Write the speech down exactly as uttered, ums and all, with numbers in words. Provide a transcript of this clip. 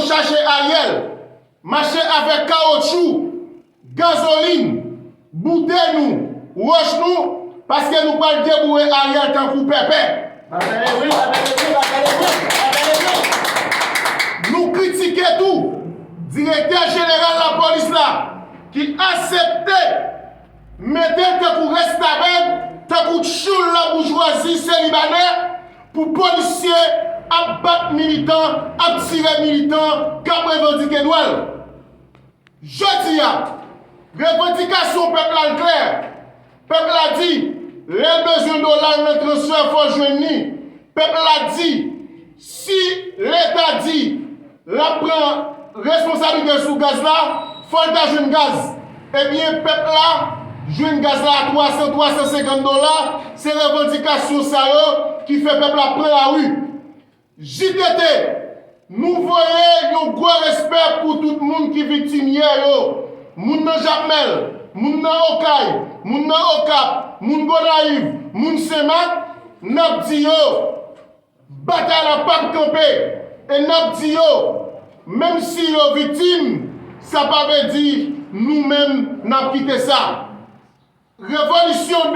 chache Ariel, mache avèk kawotchou, gazolin, boutèy nou, wòch nou, paske nou pral deboure Ariel tankou pèpè. Nou kritike tou direktè jeneral lapolis la ki asepte mete l tankou restavèg, tankou tchoul laboujwazi senlibanè, pou polisye ap bat militan, ap tire militan k ap revandike dwa l. Jodi a, revandikasyon pèp la l klè. Pèp la di, lè l bezwen dola nan transfè, fò l jwenn li. Pèp la di, si Leta di l ap pran responsablite sou gaz la, fò l ta jwenn gaz. Ebyen, pèp la jwenn gaz la a twa san, twa san senkant dola. Se revandikasyon sa yo ki fè pèp la pran lari. J T T, nou voye yon gwo respè pou tout moun ki viktim yè yo. Moun nan Jakmèl, moun nan Okay, moun nan Okap, moun Gonayiv, moun Senmak, n ap di yo, batay la p ap kanpe. E n ap di yo, menm si yo viktim, sa pa vle di nou menm n ap kite sa. Revolisyon